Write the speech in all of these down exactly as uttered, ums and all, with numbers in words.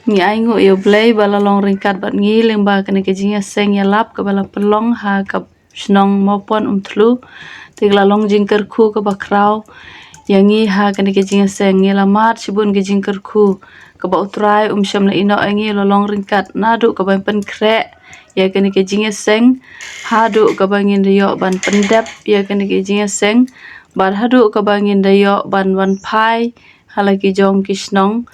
Ngi ainguh ïa U Blei ba la long ryngkat bad ngi lyngba kane ka jingïaseng ïalap kaba la pynlong ha ka shnong Mawpon Umthlu. Te ka la long jingkyrkhu kaba khraw ïa ngi ha kane ka jingïaseng. Ngi la mad shibun ka jingkyrkhu kaba U Trai um shym la ïehnoh ïa ngi, la long ryngkat naduh kaba pynkhreh ïa kane ka jingïaseng haduh kaba ngin da ïoh ban pyndep ïa kane ka jingïaseng, bad haduh kaba ngin da ïoh ban wan phai ha la ki jong ki shnong.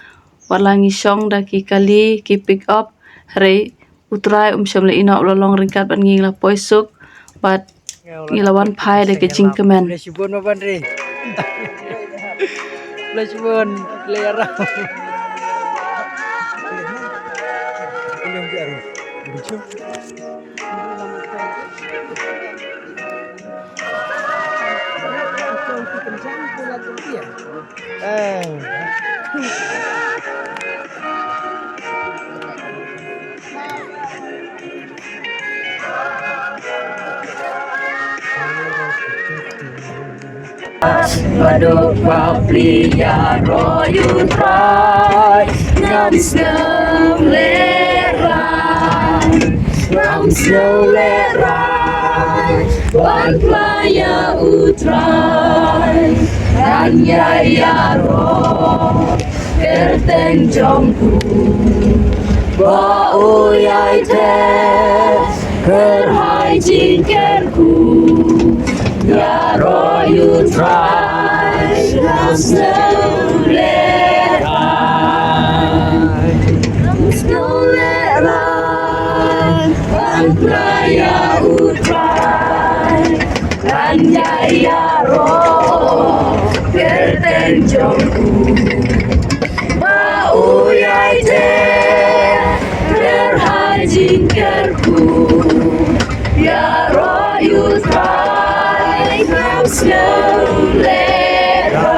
Wat la ngi shong da ki kali, ki pick up, hynrei U Trai um shym la ïehnoh, la long ryngkat bad ngi, ngi la poi suk bad ngi la wan phai da ka jingkmen. Lei shibun ba ban re. Lei shibun, lei aram. Ba duk ba plie ïaroh ïa U Trai, ngam sngew lehraiñ, ngam sngew lehraiñ, ban phla ïa U Trai, ngan ïai ïaroh kyrteng jong u. Ba u ïai teh kyrhai jingkyrkhu, ïaroh ïa U Trai, ngam sngew lehraiñ, ngam sngew lehraiñ, ban phla ïa U Trai, ngan ïai ïaroh kyrteng jong u. Ba u ïai teh kyrhai jingkyrkhu, ïaroh ïa U Trai, ngam sngew lehraiñ.